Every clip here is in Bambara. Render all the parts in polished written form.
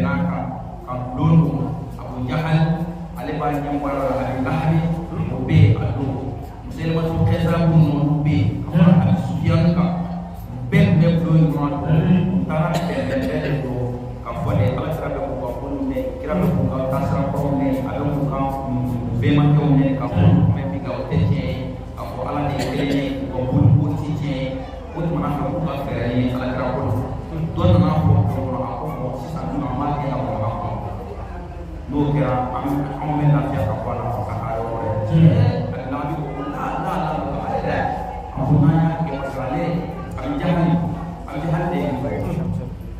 bɛnna a kan ka bulon don. Abu Jahal, ale b'a ɲɛmɔgɔya la. Abi Lahabi, o bɛ yen a don. Musayilimatu Kazabu ninnu bɛ yen ka fara Abi Sufiyanu kan. Bɛɛ tun bɛ bulon in kɔnɔ. U taara bɛnbɛn bɛɛ de don ka fɔ de Ala kira bɛ k'u ka ko minɛ, kira bɛ k'u ka taasira kɔrɔw minɛ, a bɛ k'u ka bɛnbakɛw minɛ ka fɔ mɛ bi ka o tɛ tiɲɛ ye, ka fɔ Ala de ye kelen ye, u ka boli ko ti tiɲɛ ye. O tuma fɛ k'u ka fɛɛrɛ ɲini Ala kira ko la. Dɔ nana fɔ bulon kɔnɔ, a ko bɔn, sisan dun an b'a kɛ ka bɔ an kɔnɔ, n'o kɛra an anw bɛ lafiya ka bɔ a la ka taa yɔrɔ wɛrɛ. A labi ko ko la la la la, a yɛrɛ a ko n'an y'a kɛ, parce que ale Abi Jahali, Abi Jahali de ye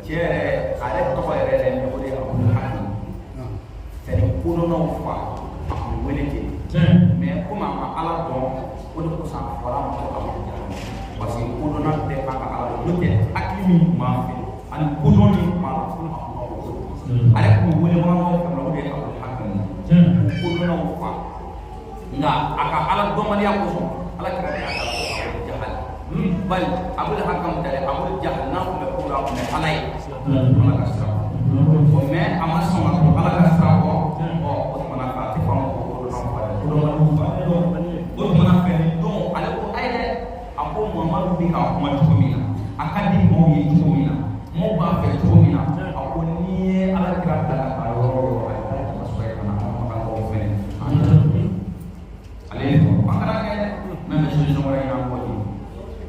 cɛ yɛrɛ, a yɛrɛ tɔgɔ yɛrɛ yɛrɛ o de ye Abu Hakim, c'est à dire kodɔnnaw fa, a kun wele ten. Mais komi a ma Ala dɔn, o de kosɔn a fɔra a ma ko Abu Jahali, parce que kodɔnna bɛɛ kan ka Ala dɔn. N'o tɛ, hakili min tun b'a fɛ ani kodɔn min tun b'a la, a kun ka bon kojugu. Ale tun bɛ wele makankaw fɛ, o de ye Abu Hakim ye, kodɔnnaw fa. Nka a ka Ala dɔnbaliya kosɔn, Ala kɛra de y'a da ko Abu Jahali. Bali Abu Hakam tɛ dɛ, Abu Jahali n'a tun bɛ ko la, a tun bɛ Ala ye, Ala ka sira kɔ. Mais a ma sɔn ka to Ala ka sira kɔ. Ɔ, o tuma na fɛ, a tɛ fɔ a ma ko kodɔnnaw fa dɛ, kodɔnbaliw fa. O tuma na fɛ, nin don ale ko ayi dɛ, a ko Muhamadu bɛ ka kuma cogo min na, a ka di maaw ye cogo min na, maaw b'a fɛ cogo min na, a ko n'i ye Ala kira bila ka taa yɔrɔ o yɔrɔ, a ye taa jama sɔrɔ yen ka na an makankaw fɛnɛ. Ale ye fɔ an kana kɛ dɛ, n'an bɛ solution wɛrɛ ɲini, an k'o di.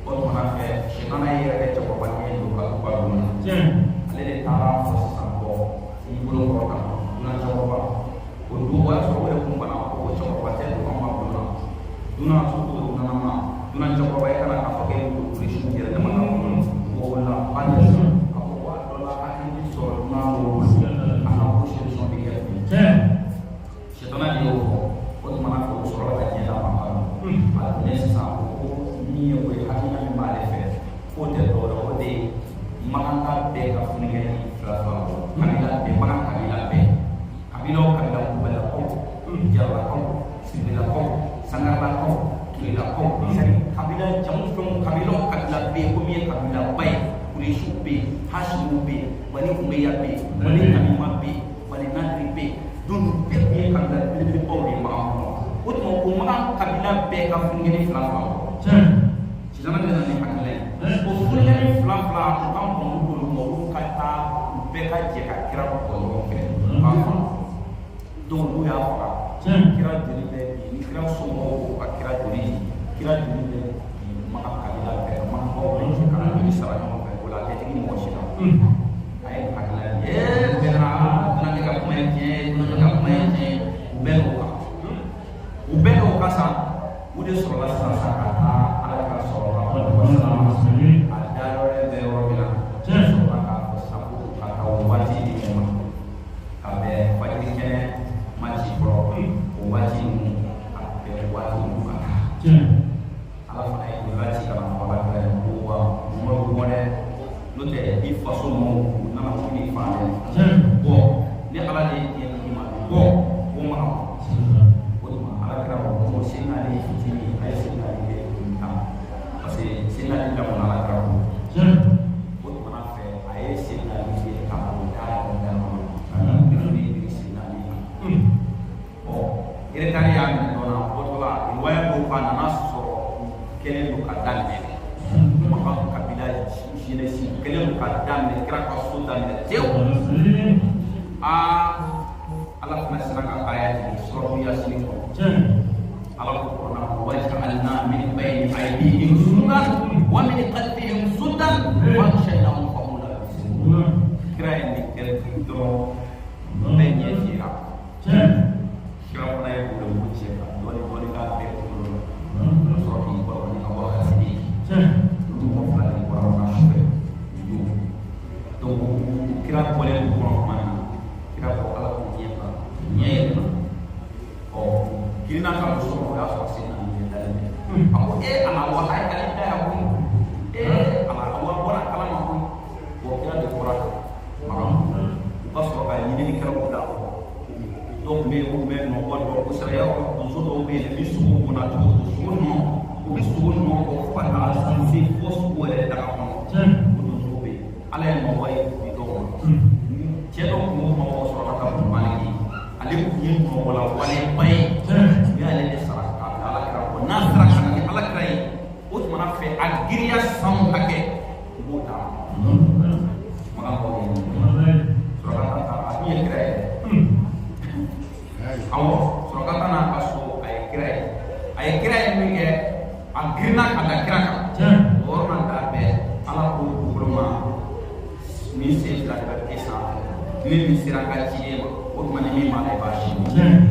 O tuma na fɛ, sitana ye yɛrɛ kɛ cɛkɔrɔba ɲɛ don ka to ka don na. Ale de taara fɔ sisan, bɔ i bolo kɔrɔ kan dunan cɛkɔrɔba o don, o y'a sɔrɔ o yɛrɛ kun banna ko cɛkɔrɔba tɛ don an ka bulon na. Dunan surtout dunan ma, dunan cɛkɔrɔba ye kana k'a fɔ k'e bɛ don polisiw yɛrɛ dama ka kɔnɔ o la. An yɛrɛ a ko wa dɔ la hakili sɔrɔ dunan dɔw bolo, a ka ko solution bɛ kɛ bi. Sitana de y'o fɔ. O tuma na fɛ, o sɔrɔla ka diɲɛ d'a ma ka don a donnen sisan, ko ko min ye o ye, hakilina min b'ale fɛ, k'o tɛ dɔwɛrɛ, o de ye makanka bɛɛ ka funikɛni fila fila bɔ, kabila bɛɛ, makan kabila bɛɛ, kabila o kabila, Kulubalilakaw, Jaralakaw, Sibirilakaw, Sangaralakaw, Turelakaw, c'est kabila jamu fɛnw, kabila o kabila bɛ yen ko min ye kabilaba ye, Kuresiw bɛ yen, Hasimuw bɛ yen, Bani Umeya bɛ yen, Bani Tamima bɛ yen, Bani Nadiri bɛ yen. Donc nin bɛɛ tun ye kabila belebelebaw de ye makan kɔnɔ. O tuma o makan kabila bɛɛ ka funikɛni fila fila bɔ. Sisan de nana ni hakilina ye, o funikɛni fila fila, u ka mɔgɔw bolo ma, olu ka taa, u bɛɛ ka jɛ ka kira bɔ ɲɔgɔn fɛ, u k'a faga. Donc n'u y'a faga, kira joli bɛ bi ni kira somɔgɔw ko ka kira joli di, kira joli bɛ bi makan kabila bɛɛ ka makankaw bɛɛ jɛ ka joli sara ɲɔgɔn fɛ, o la a tɛ digi mɔgɔ si la. A ye nin hakilina ye, ee, bɛɛ nana, dunankɛ ka kuma ye tiɲɛ ye, dunankɛ ka kuma ye tiɲɛ ye. U bɛɛ n'o kan, u bɛɛ n'o kan sa, u de sɔrɔla sisan sa ka taa Ala kira sɔrɔ ka a da yɔrɔ bɛ yɔrɔ min na. Sɔrɔla k'a fɔ sisan ko ka taa o waati di mun ma, ka bɛn fajiri kɛnɛ ma ci fɔlɔ, o waati ninnu, ka bɛn waati olu ka taa. Ala fana ye o waati ka na fɔ Ala kira ye ko wa Mamadu, bɔ dɛ, n'o tɛ i faso mɔgɔw u nana k'u b'i faga dɛ. Bɔ, ni Ala de ye diɲɛ d'i ma, bɔ o ma. O tuma Ala kira ko ko Seydina Ali fitinin, a ye Seydina Ali kɛ tan, parce que Seydina Ali lamɔna Ala kira bolo. O tuma fɛ, a ye Seydina Ali ye ka o da yɔrɔ da kɔnɔ ka birifini biri Seydina Ali kan. Ɔ, eretari y'a minɛ dɔn na, bɔtɔ la riwaya dɔw ko a nana sɔrɔ u kɛlen don ka daminɛ, makan kabila jeunesse kɛlen don ka daminɛ, kira ka so daminɛ tewu. Aa, Ala fana sera ka aya jigin suratu Yasini kɔnɔ. Ala ko kuranɛ ko waja'alna min bayni aydihim suddan wa min khalfihim suddan wa aghshaynahum fahum la yubsirun. Kira ye nin kɛ dɔrɔn, bɛɛ ɲɛ fiyɛra. Kira fana ye bolo cɛ ka dɔɔni dɔɔni k'a bɛɛ kunkolo la, ka sɔrɔ k'i kɔrɔ ni Abubakar Sidiki. Olu mɔgɔ fila de bɔra ka sufɛ don. Donc kira bɔlen du kɔnɔ tuma min na, kira ko Ala k'u ɲɛ bila, ɲɛ yɛlɛma. Ɔ, girinna ka don so kɔnɔ, o y'a sɔrɔ sen na ɲɛ dalen bɛ. A ko e Ala, wa a ye ale da yan koyi, e Ala, wa bɔra kalama koyi. Bon, kira de bɔra makan, u ka sɔrɔ ka ɲininikɛlaw bila a kɔ. Dɔw tun bɛ yen, olu bɛ nɔ bɔ dɔn kosɛbɛ. Yɔrɔ donso dɔw bɛ yen, ni sogo bɔnna cogo o cogo, sogo nɔ, u bɛ sogo nɔ bɔ fo ka taa se fo sogo yɛrɛ daga kɔnɔ. O donsow bɛ yen. Ala ye nɔbɔ ye bi dɔw ma. Cɛ dɔ tun b'o de tun ye nɔgɔla waleba ye. U y'ale de sara k'a bila ala kira kɔ. N'a sera ka na ni ala kira ye, o tuma na fɛ a girinya sanu hakɛ, u b'o d'a ma. Makan ye Surakata ta, a tun ye kira ye. Awɔ, Surakata n'a ka so, a ye kira ye. A ye kira ye min kɛ, a girinna ka da kira kan. O yɔrɔ na da bɛɛ, ala ko dugukolo ma: nin sen fila de bɛ e sanfɛ, ni min sera n ka ciden ma, o tuma ni min ma la, i b'a si.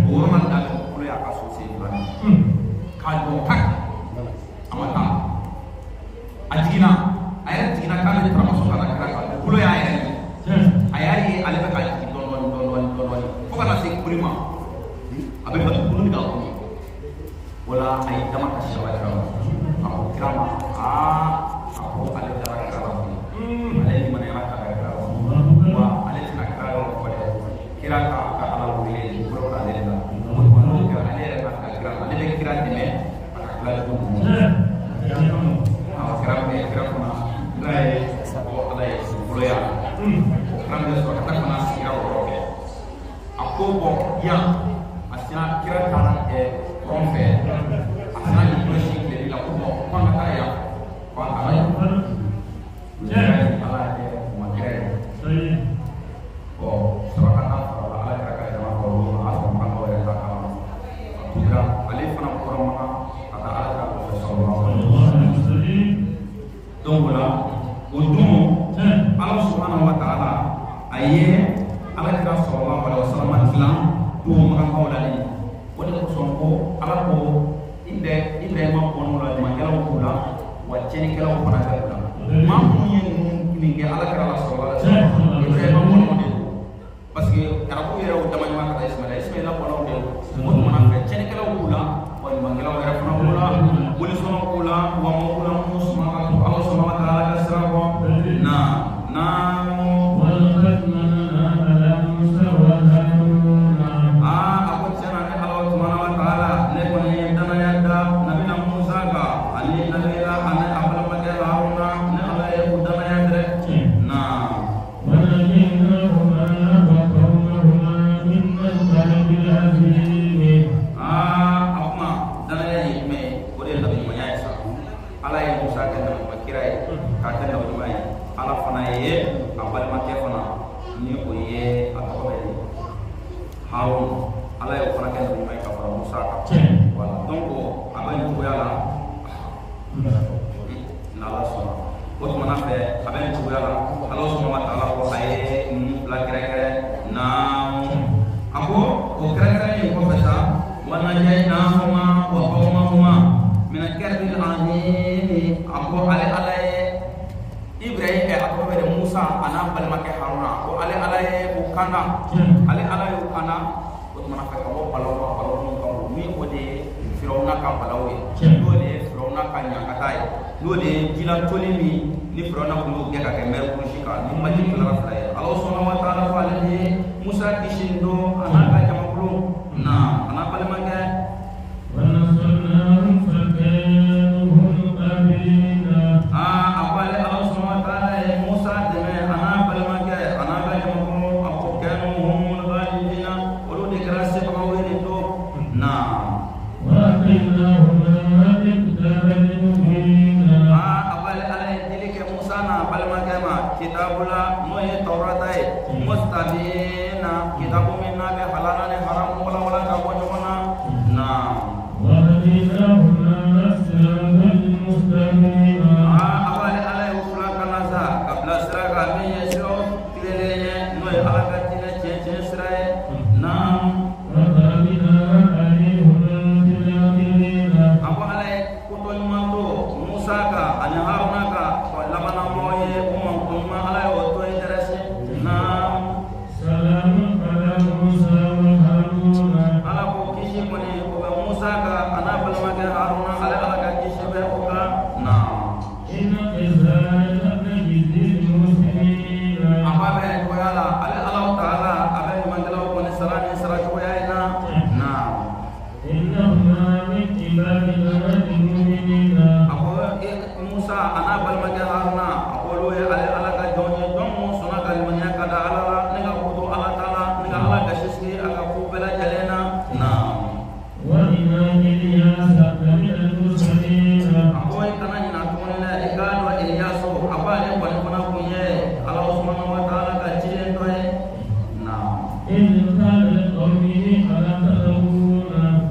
O yɔrɔ na da bɛɛ, dugukolo y'a ka so sen fila minɛ k'a jɔ kaki, a ma taa. A jiginna, a yɛrɛ jiginna k'a bɛ taramaso ka na kira kan, dugukolo y'a yɛrɛ minɛ. A y'a ye ale bɛ ka jigin dɔɔni dɔɔni dɔɔni dɔɔni fo ka na se kuli ma, a bɛ ka dugukolo bɛ ka kuli. O la a ye dama kasi ala kira ma. A ko kira ma: aa, a ko ale dara kira la koyi, ale limaniyara ka da kira la, wa ale tɛna kira yɔrɔ fɔ dɛ. Kira ka a ka ala wele, dugukolo bɛ ale de la. O tuma n'o kɛra, ale yɛrɛ ka da kira la, ale bɛ kira dɛmɛ a ka kila jugu ninnu. Awɔ, kira bɛ kira fana, kira ye ko ala ye dugukolo y'a la. O kira bɛ sɔrɔ ka taa fana sigira o yɔrɔ bɛɛ. A ko bɔn yan, a sina kira taara kɔrɔn fɛ, a sina k'i bolo si tilebin la, ko bɔn ko an ka taa yan, ko an taara yan. Kira ye ala kɛ o ma kira ye. Bɔn, Surakata farala ala kira ka jama kan o don, a y'a sɔrɔ Makankaw yɛrɛ t'a kalama. A tugura, ale fana bɔra Makan ka taa ala kira kɔfɛ sɔrɔ. Donc o la, o don, ala subhanahu wa ta'ala a ye ala kira sallallahu alaihi wasallam dilan don Makankaw la de. O de kosɔn ko ala ko Ibrahima bɔn'u la, ɲumankɛlaw b'u la, wa tiɲɛnikɛlaw fana bɛ u la. Maa minnu ye ninnu nin kɛ ala kira la sallallahu alaihi wasallam, Ibrahima bɔn'u de don, parce que arabu yɛrɛ y'o dama ɲuman ka taa Ismaila, Ismaila bɔn'u de don. O tuma na fɛ, tiɲɛnikɛlaw b'u la, wa ɲumankɛlaw yɛrɛ fana b'u la, bolisɔnnaw b'u la, wa mɔgɔw b'u la minnu sɔnna ka to ala subhanahu wa ta'ala ka sira kɔ na na. ولقد مننا على موسى وهارون. Aa, a ko tiɲɛ na, ne ala subhanahu wa ta'ala, ne kɔni ye danaya da nabila Musa kan ani nabila ani a balimakɛ Haruna. Ne ala ye u danaya dɛ na. ونجيناهما وقومهما من الكرب العظيم. Aa, a kuma danaya ye jumɛn ye? O de ye nabiɲumanya ye sa. Ala ye Musa kɛ nabiɲuman kira ye k'a kɛ nabiɲuman ye. Ala fana ye a balimakɛ fana, ni o ye a tɔgɔ bɛ di, Harun, ala ye o fana kɛ nabiɲuman ye ka fara Musa kan. Voilà, donc a bɛ nin cogoya la n'ala sɔnna. O tuma na fɛ, a bɛ nin cogoya la, ala subhanahu wa ta'ala ko a ye ninnu fila kɛrɛkɛrɛ na. A ko o kɛrɛnkɛrɛnnen in kɔfɛ sa, wa najaynahuma wa qawmahuma min al-karbi al-azim. A ko ale ala ye Ibrahim a tɔgɔ bɛ di, Musa a n'a balimakɛ Haruna, ko ale ala ye o kanda, ale ala y'o kanda. O tuma na fɛ, ka bɔ balaw ma, balaw minnu ka bon, ni o de ye Firawuna ka balaw ye, n'o de ye Firawuna ka ɲangata ye, n'o de ye jilatoli min ni Firawuna tun y'o kɛ ka kɛ mer Rouge kan, ni maji tilara fila ye. Ala subhanahu wa ta'ala ko ale de ye Musa kisi nin don, a n'a ka jamakulu na, a n'a balimakɛ. ونصرناهم فكانوا هم الغالبين. Aa, a ko ale ala subhanahu wa ta'ala ye Musa dɛmɛ, a n'a balimakɛ, a n'a ka jamakulu. A ko kanu humul ghalibina, olu de kɛra sebagaw ye nin don na. وآتيناهما الكتاب المبين. Aa, a ko ale ala ye dili kɛ Musa n'a balimakɛ ma kitabu la, n'o ye Tawurata ye, mustabina, kitabu min n'a bɛ halala ni haramu walawala ka bɔ ɲɔgɔn na na. وهديناهما الصراط المستقيم. Aa, a ko ale ala y'o fila kana sa ka bila sira kan min ye siraw tilennen ye, n'o ye ala ka diinɛ tiɲɛ tiɲɛ sira ye na. وتركنا عليهما في الآخرين. A ko ala ye kotɔ ɲuman to Musa kan ani Haruna kan, wa labanamɔgɔ ye o manko ɲuman, ala y'o to ye dɛrɛsi na. سلام على موسى.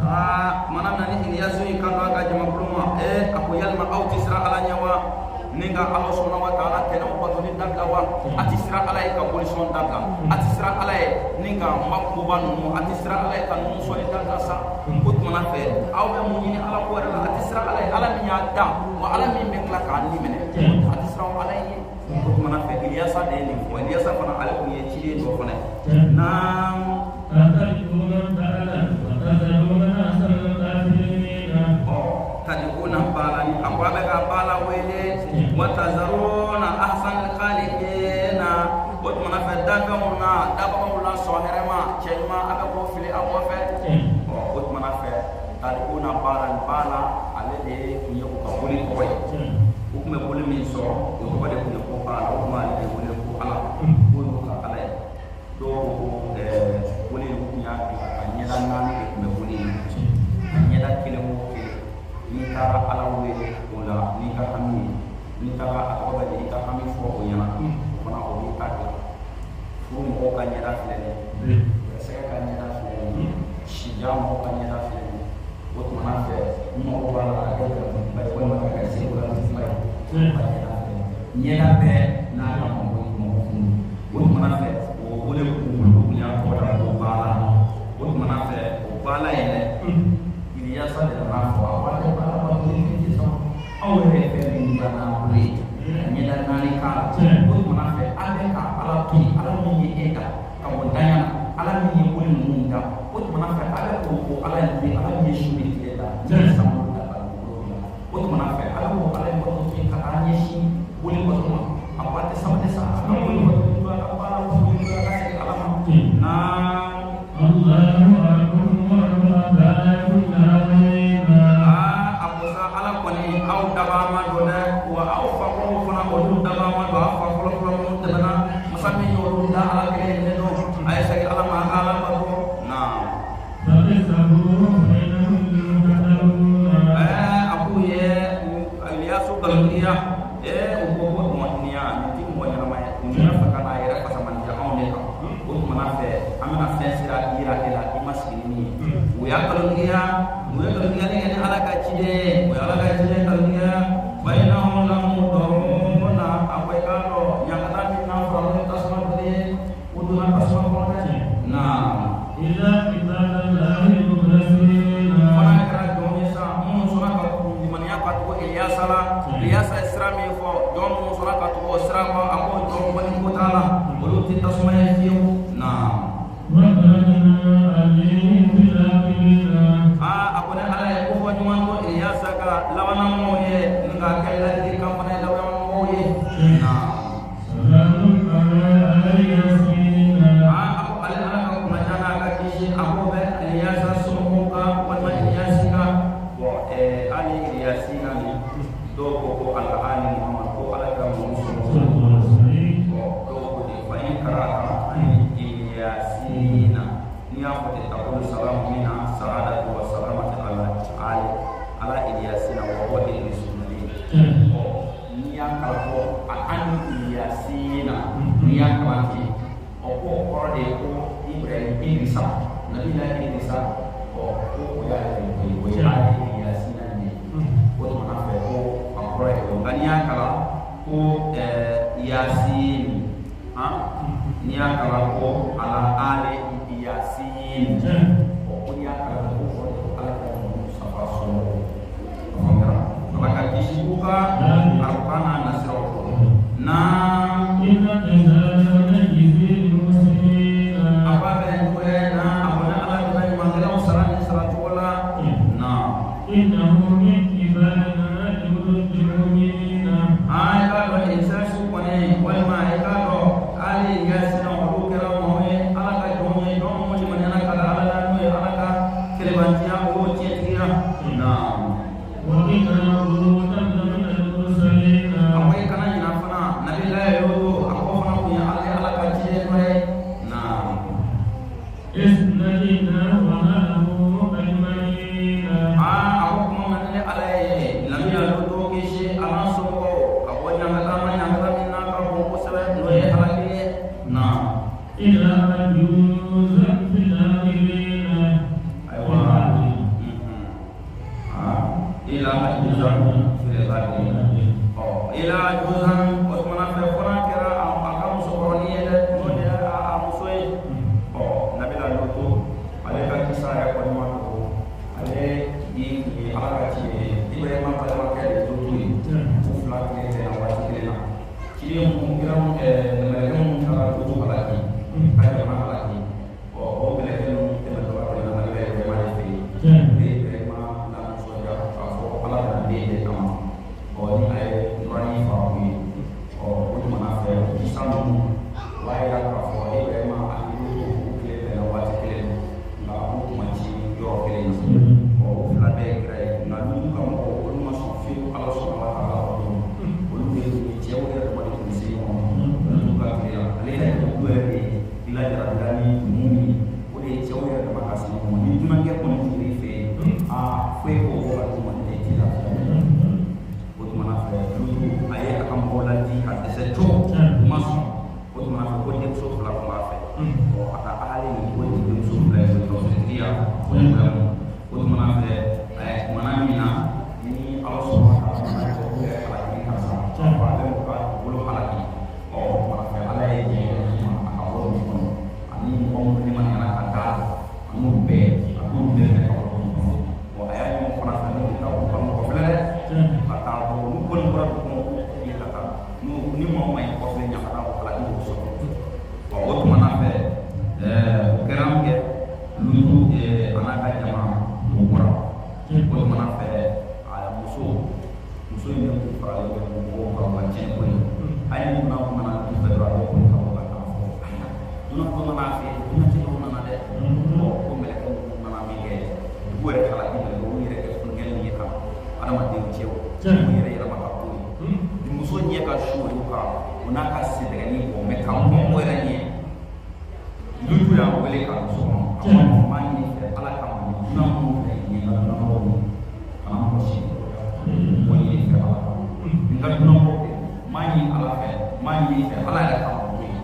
Aa mana na ni Iliyasu y'i kanto a ka jamakulu ma, a ko yalima aw tɛ siran Ala ɲɛ wa? Ni ka Ala subahana wa taala tɛnɛw batoli dabila wa? A tɛ siran Ala ye ka bolisɔn dabila, a tɛ siran Ala ye ni ka makoba ninnu, a tɛ siran Ala ye ka ninnu sɔnni dabila sa. O tuma fɛ aw bɛ mun ɲini Ala ko yɛrɛ la? A tɛ siran Ala ye, Ala min y'a dan wa Ala min bɛ tila k'a ni minɛ, a tɛ siran Ala ye. O tuma fɛ Iliyasa de ye nin fɔ. Iliyasa fana ale tun ye ciden dɔ fana ye. Naam. Tad'una baala ni a ko a bɛ ka baala wele wa tazaruna ahsanal khaliqina. O tuma fɛ danfɛnw na dabagaw la sɔn hɛrɛma cɛ ɲuman a bɛ k'o fili a kɔfɛ. O tuma fɛ tad'una baala baala ale de tun ye u ka boli tɔgɔ ye. U tun bɛ boli min sɔrɔ o tɔgɔ de tun ye ko baala. O tun b'ale de wele ko Ala, k'o y'u ka Ala ye. Dɔw ko ko boli in tun y'a dilan ka ɲɛda naani de tun bɛ boli in na. Ɲɛda kelen o kelen n'i taara Ala wele o la n'i ka hami ye, n'i taara a tɔgɔ bɛ di i ka hami fɔ o ɲɛna, o fana o b'i ta dilan. Furu mɔgɔw ka ɲɛda filɛ nin ye, gɛrɛsɛgɛ ka ɲɛda filɛ nin ye, sijan mɔgɔw ka ɲɛda filɛ nin ye. O tuma fɛ n mago b'a la ka kɛ garibuba ye walima ka kɛ seguba ye, o ka ɲɛda filɛ nin ye. Ɲɛda bɛɛ n'a ka mɔgɔ mɔgɔ kun. O tuma fɛ o de kun bolo o kun y'a tɔgɔ da ko baala. O tuma fɛ o baala yɛrɛ Iliyasa de nana fɔ a ko ale baala ma wuli ni sisan aw yɛrɛ ye fɛn min dilan n'a bolo ye ka ɲɛda naani k'a la. O tuma fɛ a bɛ ka Ala to yen, Ala min ye e da ka bɔ danya na, Ala min ye boli ninnu da. O tuma fɛ a bɛ k'o o Ala in to yen, Ala min ye su ni tile da, min ye sankolo da ka dugukolo dilan. O tuma fɛ a bɛ k'o Ala in bato to yen ka taa ɲɛsin boli bato ma. A ko a tɛ sabali sa, a ka boli bato to a ka baara bato to a ka segin Ala ma. Naam. Aa a ko sa Ala kɔni aw dabaa ma don dɛ, wa aw fakɔrɔw fana olu dabaa ma don. Aw fa fɔlɔ fɔlɔ minnu tɛmɛna, masa min y'olu da Ala kelen de don. A ye segin Ala ma, a ka Ala bato. Naam. A k'u ye Iliyasu nkalontigiya. U ko ko mɔgɔniya nin ti mɔgɔ ɲɛnama ye, nin bɛ fɛ ka n'a yɛrɛ fasamandiya anw de kan. O tuma fɛ an bɛna fɛn sira yira e la i ma sigi ni min ye. U y'a nkalontigiya, u ye nkalontigiyali kɛ ni Ala ka ciden ye, u ye Ala ka ciden nkalontigiya. Fa innahum lamuhdaruna. A ko i k'a dɔn ɲangata min n'a fɔra n'o ye tasuma donni ye, u donna tasuma kɔnɔ dɛ. Naam. Fana kɛra jɔn ye sa minnu sɔnna ka limaniya ka tugu Iliyasa la. Iliyasa ye sira min fɔ, jɔn minnu sɔnna ka tugu o sira kɔ, a ko jɔn kɔni ko t'a la, olu tɛ tasuma ye fiyewu. Naam. Aa a ko ni Ala ye ko fɔ ɲuman ko Iliyasa ka labanamɔgɔw ye, nka kɛ ladilikan fana ye labanamɔgɔw ye. Naam. Aa a ko ale Ala ka kunnaja n'a ka kisi a k'o bɛ Iliyasa somɔgɔw kan walima Iliyasi kan. Bɔn hali Iliyasi na nin dɔw ko ko ala ali Muhammad ko Ala ka mɔgɔw somɔgɔw. Bɔn dɔw ko ten fa in karata ani Iliyasina n'i y'a fɔ ten taqulu salamu minna sa'adatu wa salamati ala ali ala Iliyasina wa huwa Idrisu nabi. Bɔn n'i y'a kalan ko a ani Iliyasina, n'i y'a kalan ten, ɔ ko o kɔrɔ de ye ko Ibrahim Idrisa nabila Idrisa, ɔ ko o y'ale de ko ye, o ye ali Iliyasina de ye. O tuma fɛ ko a kɔrɔ ye o. Nka n'i y'a kalan ko Yasin, han n'i y'a kalan ko ala ali Yasin, ɔ ko n'i y'a kalan ko kɔrɔ de ko Ala ka Mustafa somɔgɔw. A faamuyara? Ala ka kisi u ka arabukan n'a nasiraw kɔ. Naam. A b'a bɛ cogoya in na, a ko ni Ala bɛ ɲumankɛlaw sara nin sara cogo la. Naam. Aa i k'a dɔn Iliyasi kɔni walima i k'a dɔn hali Yasina olu kɛra maaw ye Ala ka jɔnw ye, jɔn minnu limaniyana ka da Ala la n'o ye Ala ka kelebantiya o y'o tiɲɛtigiya. Naam. A ko i kana ɲina fana nabila Lutu a ko fana kun ye ale Ala ka ciden dɔ ye. Naam. Aa a ko kuma ma ni Ala ye nabila Lutu kisi a n'a somɔgɔw ka bɔ ɲangata ma, ɲangata min n'a ka bon kosɛbɛ n'o ye halaki ye. Naam. عجوزا في الآخرين. Ayiwa, ila ajuzan fil ghabirin. Ɔ, ila ajuzan, o tumana fɛ fo n'a kɛra a ka musokɔrɔnin ye dɛ, n'o de ye a muso ye. Ɔ, nabila Lutu ale ka kisa yɛrɛ kɔni ma dogo, ale tigi tun ye Ala ka ci ye, Ibrahima balimakɛ de Lutu ye. U fila tile bɛnna waati kelen na. Ciden minnu kira, mɛlɛkɛ minnu taara Lutu halaki ka jama halaki, ɔ, o mɛlɛkɛ ninnu tɛmɛtɔla tɛmɛna nabila Ibrahima de fɛ yen. U ye Ibrahima lanisɔndiya k'a fɔ Ala bɛna den di a ma, ɔ, ni a ye nuranin fa u ye. Ɔ, o tumana fɛ kisa ninnu o b'a yira k'a fɔ Ibrahima ani Lutu u tile bɛnna waati kelen na, nka u tun ma ci yɔrɔ kelen na. Ɔ, o fila bɛɛ ye kira ye, nka Lutu ka mɔgɔw, olu ma sɔn fiyewu Ala sɔnna wa taala o don. Olu de ye cɛw yɛrɛ dama de tun bɛ se ɲɔgɔn ma Lutu ka tile la. Ale ka jɛkulu yɛrɛ de ye lajarabila ni mun ye, o de ye cɛw yɛrɛ dama ka se ɲɔgɔn ma. Ni dunankɛ kɔni tun b'i fɛ yen, aa, foyi k'o bɔ ka d'u ma, ne t'i lafiya. O tumana fɛ Lutu a ye a ka mɔgɔw ladi ka dɛsɛ cogo, u ma sɔn. O tumana fɛ ko denmuso fila tun b'a fɛ. Ɔ, a ka ahali nin ko nin denmuso fila ye dɔgɔtɔrɔsotigi ya o ni bonya. O tumana fɛ tumana min na ni Ala sɔnna ka nana kɛ k'u yɛrɛ halaki karisa, a bɛ mɔgɔ ka bolo halaki. Ɔ, o tumana fɛ Ala ye diɲɛ d'u ma a ka bɔ dugu kɔnɔ, ani mɔgɔ minnu ni ma nana ka taa a n'u bɛɛ, a b'u bɛɛ minɛ ka bɔ dugu kɔnɔ. Ɔ, a y'a ɲini fana fɛ n'u bɛ taa k'u ka mɔgɔ filɛ dɛ, ka taa bɔ n'u kɔni bɔra dugu kɔnɔ k'u kile ka taa n'u ni maa o maa ye kɔfilɛ ɲɛ ka taa o halaki b'o sɔrɔ. Ɔ, o tumana fɛ o kɛra min kɛ, Lutu a n'a ka jama o bɔra. O tumana fɛ a muso in de kun faralen bɛ mɔgɔw kan u ka tiɲɛ ko ye. Hali ni dunan kun nana du fɛ dɔrɔn, a bɛ boli ka bɔ ka taa fɔ: ayiwa, dunan ko nana fɛ yen, dunancɛ dɔw nana dɛ. Ɔ, ko mɛlɛkɛ ninnu nana min kɛ, dugu yɛrɛ halaki mɛlɛkɛ, olu yɛrɛ kɛ fununkɛni ye ka adamaden cɛw u yɛrɛ yɛlɛma ka ko ye. Ni muso ɲɛ ka su olu kan, o n'a ka sendɛgɛnin bɔ mɛ ka kɔn o yɛrɛ ɲɛ. Lutu y'a wele ka don so kɔnɔ, a ko a ma: n b'a ɲini fɛ Ala kama, ni dunan minnu filɛ nin ye, n ka dunanbɔw ye, kana mɔgɔ si o ɲini fɛ Ala kama, n ka dunanbɔw de, n b'a ɲini Ala fɛ, n b'a ɲini fɛ Ala yɛrɛ kama, o to yen.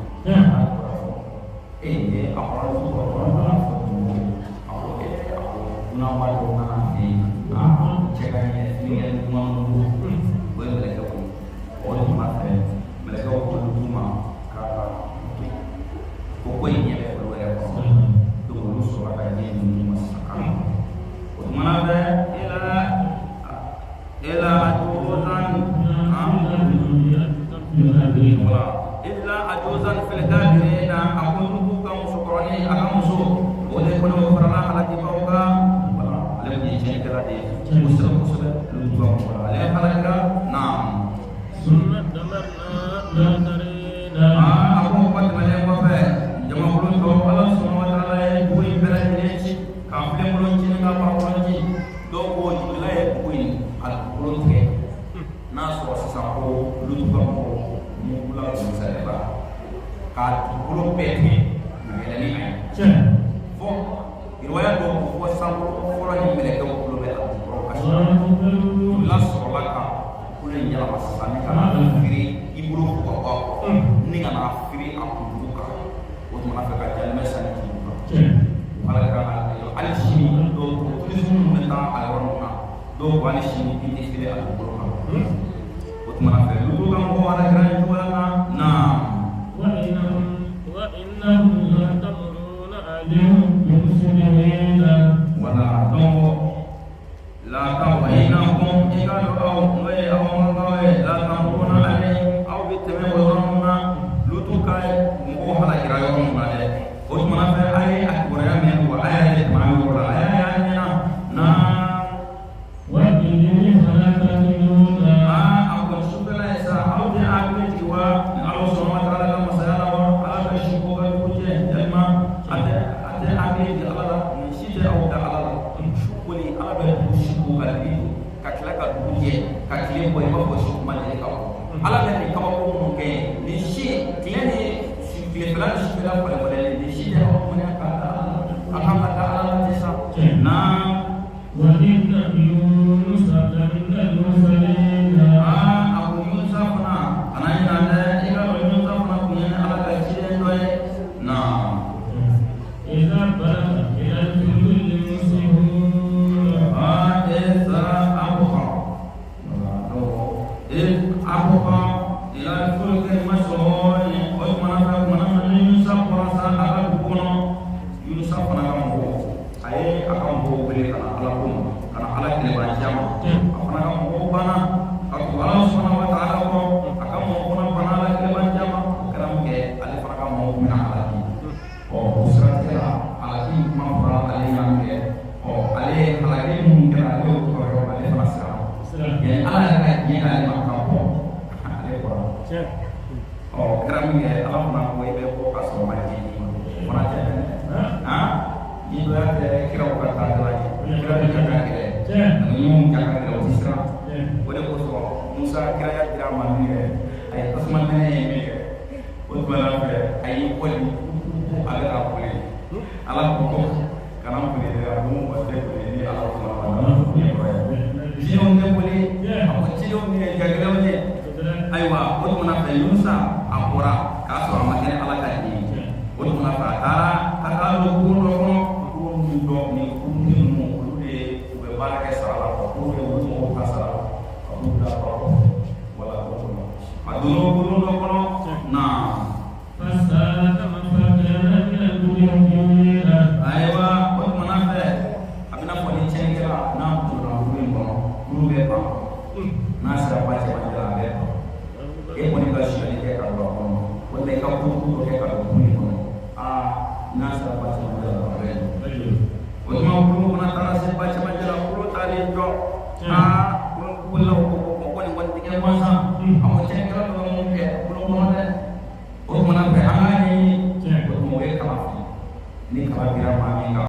Ee, a kɔrɔ Lutu kɔrɔ kɔrɔ nana fɔ dugu, a ko ee, a ko dunanba dɔw nana fɛ yen, a cɛ ka ɲɛ fininkɛ ɲuman don, o ye mɛlɛkɛw ye. O de tuma fɛ mɛlɛkɛw ko Lutu ma k'a ka to yen, ko in ɲɛ bɛ olu yɛrɛ kɔnɔ. Donc olu sɔrɔla ka diɲɛ ninnu ma sisan kan. O tumana fɛ ila ajuzan, wala illa ajuzan fil ghabirina. A ko Lutu ka musokɔrɔnin, a ka muso, o de kɔni o farala halakibaw kan. Wala ale tun ye tiɲɛnikɛla de ye kosɛbɛ kosɛbɛ. Lutu ka mɔgɔ la, ale halakira. Naam. ثم دمرنا الآخرين. Aa, a ko o tɛmɛnen kɔfɛ, jamakulu tɔ, Ala sɔnna wa taala ye dugu in bɛɛ lajɛlen ci ka filenkolon ci ni ka farakolon ci. Dɔw ko jigila ye dugu in a dugukolo tigɛ n'a sɔrɔ sisan ko Lutu ka mɔgɔw mugula misaliya k'a dugukolo bɛɛ tigɛ u yɛlɛ ni a ye. Fɔ riwaya dɔw ko fɔ sankolo fɔlɔ ni mɛlɛkɛw tulo bɛ a jukɔrɔ kasi. La sɔrɔla ka kolo in yɛlɛma sisan ni ka na firi i bolo ko ka bɔ a kɔrɔ, ni ka na firi a kunjugu kan. O tumana fɛ ka jalimɛ sani kunjugu kan. Ala ka hali sini dɔw ko tourisme minnu bɛ taa a yɔrɔ ninnu na, dɔw ko hali sini i tɛ fili a dugukolo kan. O tumana fɛ Lutu ka mɔgɔw halakira nin cogoya la. Naam. وإنهم لتمرون عليهم بمصبحين. Wala, donc la ta wa innakum, i ka dɔn aw n'o ye aw mankaw ye, la tamuruna alayhim, aw bɛ tɛmɛ o yɔrɔ min na, Lutu ka mɔgɔw halakira yɔrɔ min na dɛ. O tumana fɛ a ye a kibaruya mɛn wa a y'a ye tɛmɛ a yɔrɔ la, a y'a ye a ɲɛna. Naam. وبالليل فلا تأكلون. Aa, a kɔni sufɛla ye sa, aw tɛ hakili jigin wa ni Ala sɔnna wa taala ka masaya la wa Ala bɛ su ko ka dugu jɛ yalima a tɛ hakili jigin Ala la? Nin si tɛ aw da Ala la. Su koli, Ala bɛ dugu su ko ka di ka tila ka dugu jɛ ka tile bɔ, i b'a fɔ su ma deli ka bɔ. Ala bɛ nin kabako minnu kɛ nin si tile ni tilefɛla ni sufɛla falen falen, nin si tɛ aw mɔnɛ ka da Ala la? A kan ka da Ala la ten sa. Naam. وإن يونس لمن المرسلين. Aa, a ko Musa fana, kana ɲinɛ dɛ, i ka dɔn Musa fana tun ye Ala ka ciden dɔ ye. Naam. Yanni Ala yɛrɛ ka diɲɛ k'ale ma ka bɔ, ale bɔra. Ɔ, kɛra min kɛ, Ala fana ko i bɛ bɔ ka sɔrɔ ma diɲɛ i ma, o fana tɛ dɛ. Han, ni dɔ y'a kɛ kiraw ka taagala ye, kira bɛ ka gɛlɛn ani minnu ja ka gɛlɛn, o ti siran. O de kosɔn Musa, kiraya dira a ma min kɛ, a ye tasuma nɛnɛ ye min kɛ, o tuma na fɛ a y'i kɔli a bɛ ka kule. Ala ko ko kana kule dɛ. A ko mɔgɔ tɛ kule ni Ala kuma ma na cidenw tɛ kule. A ko cidenw ye jagɛlɛnw ye. Ayiwa, o tuma na fɛ Yunusa a bɔra k'a sɔrɔ a ma kɛ ni Ala ka diɲɛ ye. O tuma na fɛ a taara ka taa don kurun dɔ kɔnɔ, kurun min dɔ ni kurun ninnu, olu de u bɛ baara kɛ sara la, kurun de olu mɔgɔw ka sara la, a b'u bila ba kɔfɛ wala o kɔnɔ. A donna kurun dɔ kɔnɔ na. Ayiwa, o tuma na fɛ a bɛna fɔ ni tiɲɛnikɛla n'a donna kurun in kɔnɔ, kurun bɛ ban. N'a sera ba cɛmancɛ la, a bɛ ban. E kɔni ka sonyali kɛ ka don a kɔnɔ, walima i ka kojugu dɔ kɛ ka don kurun in kɔnɔ, aa, n'a sera ba cɛmancɛ la, a bɛ jɔ. O tuma kurun fana taara se ba cɛmancɛ la, kurun taalen jɔ, aa, kurun bolilaw ko ko nin kɔni tɛ kɛ gansan. A ko tiɲɛnikɛla dɔ bɛ mun kɛ kurun kɔnɔ dɛ? O tuma na fɛ an k'a ɲɛɲini. O tuma o ye kala fili. Ni kala bira maa min kan